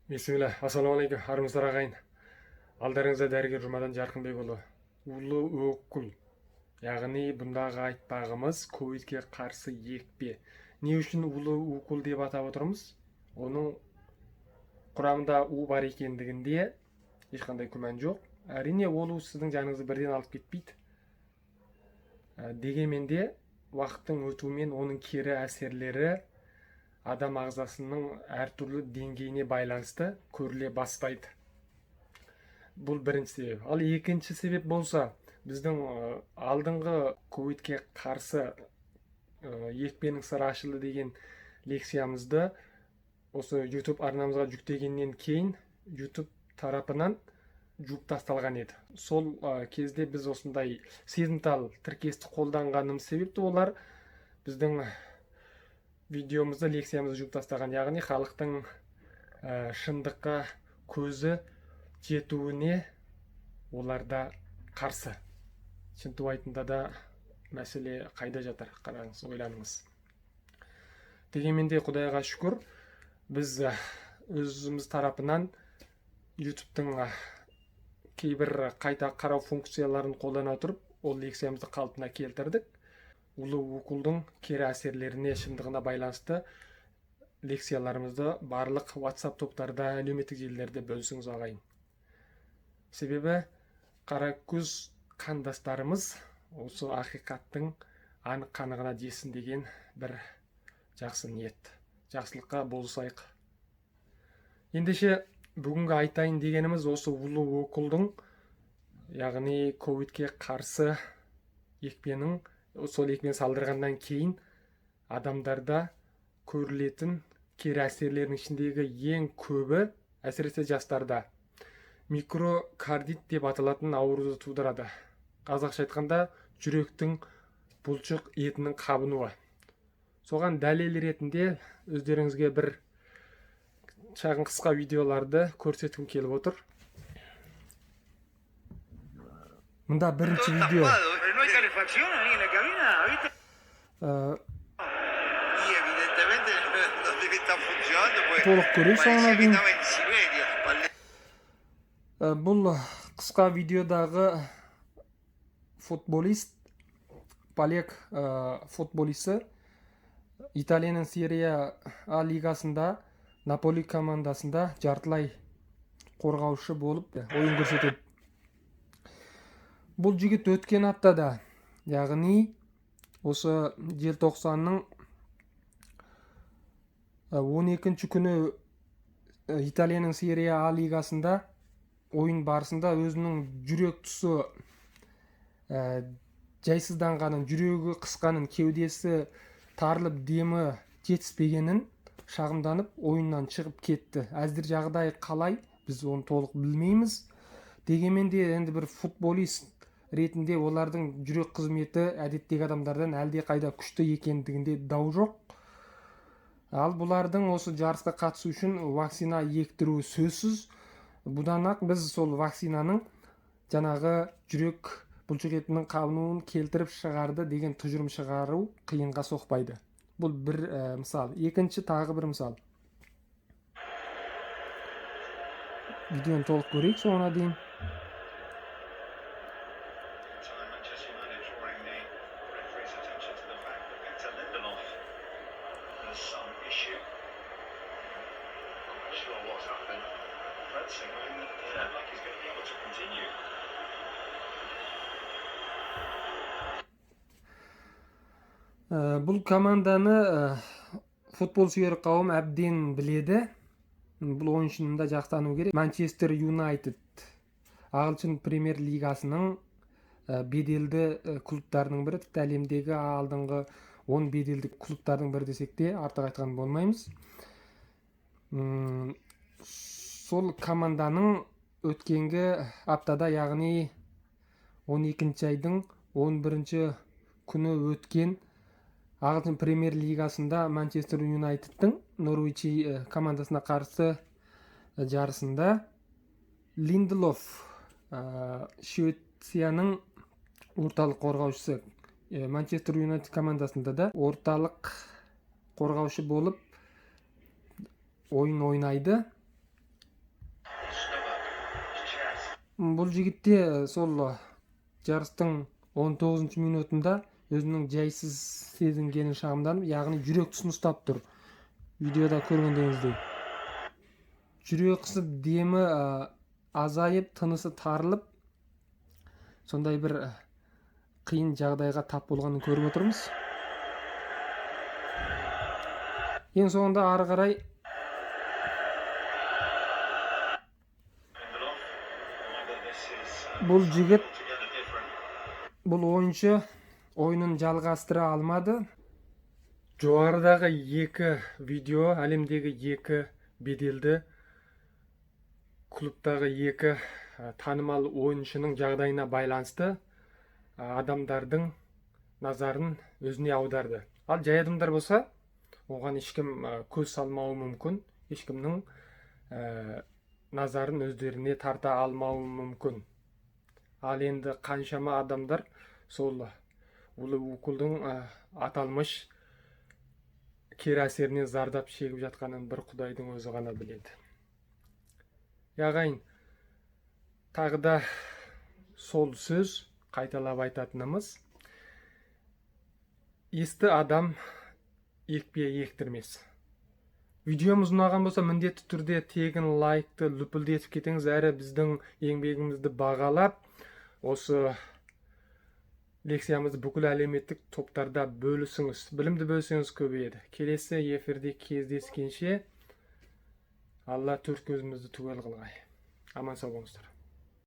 Бисмилля, ассалаумағалейкум, армысыздар, ағайын. Алдарыңызда дәрігер Жұмадан Жарқынбекұлы. Улы өкіл. Яғни бұндағы айтпағымыз ковидке қарсы екпе. Не үшін улы укол деп атап отырмыз? Оның құрамында у бар екендігінде ешқандай күмән жоқ. Әрине, ол у сіздің жаныңызды бірден алып кетпейді. Дегенмен де уақыттың өтуімен оның кері әсерлері адам ағзасының әртүрлі деңгейіне байланысты көріле бастайды. Бұл бірінші себеп. Ал екінші себеп болса, біздің алдыңғы ковидке қарсы екпенің сыры ашылды деген лекциямызды осы YouTube арнамызға жүктегеннен кейін YouTube тарапынан жуып тасталған еді. Сол кезде біз осындай сезімтал тіркесті қолданғанымыз себепті олар біздің видеомызды, лекциямызды жуып тастаған. Яғни халықтың шындыққа көзі жетуіне олар да қарсы. Шынтуайтында да мәселе қайда жатыр, қараңыз, ойланыңыз. Дегенмен де құдайға шүкір, біз өзіміз тарапынан YouTube'тың кейбір қайта қарау функцияларын қолдана отырып, ол лекциямызды қалпына келтірдік. Улы уколдың кері әсерлеріне, шындығына байланысты лекцияларымызды барлық WhatsApp топтарда, әлеуметтік желілерде бөлісіңіз, ағайын. Себебі қара көз қандастарымыз осы ақиқаттың анық қанығына жетсін деген бір жақсы ниет. Жақсылыққа болысайық. Ендеше бүгінгі айтайын дегеніміз осы улы уколдың, яғни ковидке қарсы екпенің, сол екпені салдырғаннан кейін адамдарда көрілетін кері әсерлердің ішіндегі ең көбі, әсіресе жастарда, миокардит деп аталатын ауруды тудырады. Қазақша айтқанда, жүректің бұлшық етінің қабынуы. Соған дәлел ретінде өздеріңізге бір шағын қысқа видеоларды көрсеткім келіп отыр. Мында бірінші видео. Толық көрейік соңына дейін. Бұл қысқа видеодағы футболист Полек, футболисі, Италияның Серия А лигасында Наполи командасында жартылай қорғаушы болып ойын көрсетеді. Бұл жігіт өткен аптада, яғни осы желтоқсанның 12 күні Италияның Серия А лигасында ойын барысында өзінің жүрек тұсы жайсызданғанын, жүрегі қысқанын, кеудесі тарылып, демі жетіспегенін шағымданып, ойыннан шығып кетті. Әзір жағдай қалай, біз оны толық білмейміз. Дегенмен де енді бір футболист ретінде олардың жүрек қызметі әдеттегі адамдардан әлде қайда күшті екендігінде дау жоқ. Ал бұлардың осы жарысқа қатысу үшін вакцина ектіруі сөзсіз. Бұдан ақ біз сол вакцинаның жаңағы жүрек бұлшық етінің қабынуын келтіріп шығарды деген тұжырым шығару қиынға соқпайды. Бұл бір мысал. Екінші тағы бір мысал. Видеоны толық көрейік соңына дейін. Бұл команданы футбол сүйер қауым әбден біледі. Бұл ойыншыны да жақсы тану керек. Манчестер Юнайтед ағылшын премьер лигасының беделді клубтарының бірі, тіпті әлемдегі алдыңғы 10 беделді клубтардың бірі десек те артық айтқан болмаймыз. Сол команданың өткенгі аптада, яғни 12 айдың 11 күні өткен ағылшын премьер лигасында Манчестер Юнайтедтің Норвич командасына қарсы жарысында Линделоф, Швецияның орталық қорғаушысы, Манчестер Юнайтед командасында да орталық қорғаушы болып ойын ойнайды. Бұл жігіт те сол жарыстың 19 минутында өзінің жайсыз сезінгенін шағымданып, яғни жүрек тұсын ұстап тұр. Видеода көргендеріңіздей, жүрегі қысып, демі азайып, тынысы тарылып, сондай бір қиын жағдайға тап болғанын көріп отырмыз. Ең соңында ары қарай бұл жігіт, бұл ойыншы ойынын жалғастыра алмады. Жоғарыдағы екі видео әлемдегі екі беделді клубтағы екі танымал ойыншының жағдайына байланысты адамдардың назарын өзіне аударды. Ал жай адамдар болса, оған ешкім көз салмауы мүмкін, ешкімнің назарын өздеріне тарта алмауы мүмкін. Ал енді қаншама адамдар сол улы уколдың аталмыш кері әсерінен зардап шегіп жатқанын бір құдайдың өзі ғана біледі. Ағайын, тағы да сол сөз қайталап айтатынымыз: есті адам екпе ектірмес. Видеомыз ұнаған болса, міндетті түрде тегін лайкты лүпілдетіп кетіңіз, әрі біздің еңбегімізді бағалап, осы лекциямызды бүкіл әлеуметтік топтарда бөлісіңіз. Білімді бөлсеңіз, көбейеді. Келесі эфирде кездескенше, Алла төрт көзімізді түгел қылғай. Аман сау болыңыздар.